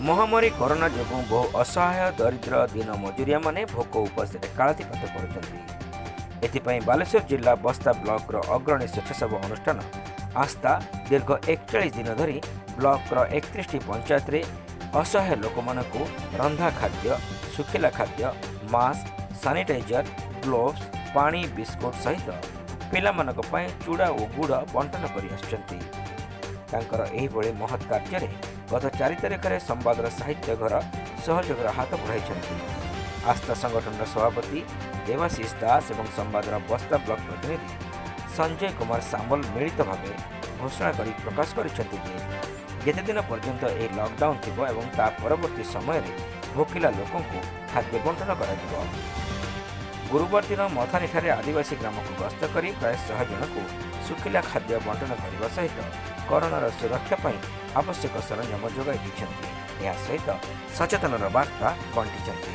ମହାମାରୀ କରୋନା ଯୋଗୁଁ ବହୁ ଅସହାୟ, ଦରିଦ୍ର, ଦିନ ମଜୁରିଆମାନେ ଭୋକ ଉପାସରେ କାଳାତିପାତ କରୁଛନ୍ତି। ଏଥିପାଇଁ ବାଲେଶ୍ୱର ଜିଲ୍ଲା ବସ୍ତା ବ୍ଲକର ଅଗ୍ରଣୀ ସ୍ୱେଚ୍ଛାସେବା ଅନୁଷ୍ଠାନ ଆସ୍ଥା ଦୀର୍ଘ 41 ଦିନ ଧରି ବ୍ଲକର 31ଟି ପଞ୍ଚାୟତରେ ଅସହାୟ ଲୋକମାନଙ୍କୁ ରନ୍ଧା ଖାଦ୍ୟ, ଶୁଖିଲା ଖାଦ୍ୟ, ମାସ୍କ, ସାନିଟାଇଜର, ଗ୍ଲୋଭ୍ସ, ପାଣି, ବିସ୍କୁଟ ସହିତ ପିଲାମାନଙ୍କ ପାଇଁ ଚୁଡ଼ା ଓ ଗୁଡ଼ ବଣ୍ଟନ କରି ଆସୁଛନ୍ତି। ତାଙ୍କର ଏହିଭଳି ମହତ୍ କାର୍ଯ୍ୟରେ ଗତ 4 ତାରିଖରେ ସମ୍ବାଦର ସାହିତ୍ୟ ଘର ସହଯୋଗର ହାତ ବଢ଼ାଇଛନ୍ତି। ଆସ୍ଥା ସଂଗଠନର ସଭାପତି ଦେବାଶିଷ ଦାସ ଏବଂ ସମ୍ବାଦର ବସ୍ତା ବ୍ଲକ ପ୍ରତିନିଧି ସଞ୍ଜୟ କୁମାର ସାମଲ ମିଳିତ ଭାବେ ଘୋଷଣା କରି ପ୍ରକାଶ କରିଛନ୍ତି ଯେ ଯେତେଦିନ ପର୍ଯ୍ୟନ୍ତ ଏହି ଲକଡାଉନ୍ ଥିବ ଏବଂ ତା ପରବର୍ତ୍ତୀ ସମୟରେ ଭୋକିଲା ଲୋକଙ୍କୁ ଖାଦ୍ୟ ବଣ୍ଟନ କରାଯିବ। ଗୁରୁବାର ଦିନ ମଥାନୀଠାରେ ଆଦିବାସୀ ଗ୍ରାମକୁ ଗସ୍ତ କରି ପ୍ରାୟ 100 ଜଣଙ୍କୁ ଶୁଖିଲା ଖାଦ୍ୟ ବଣ୍ଟନ କରିବା ସହିତ କରୋନାର ସୁରକ୍ଷା ପାଇଁ ଆବଶ୍ୟକ ସରଞ୍ଜାମ ଯୋଗାଇ ଦେଇଛନ୍ତି। ଏହା ସହିତ ସଚେତନର ବାର୍ତ୍ତା ବଣ୍ଟିଛନ୍ତି।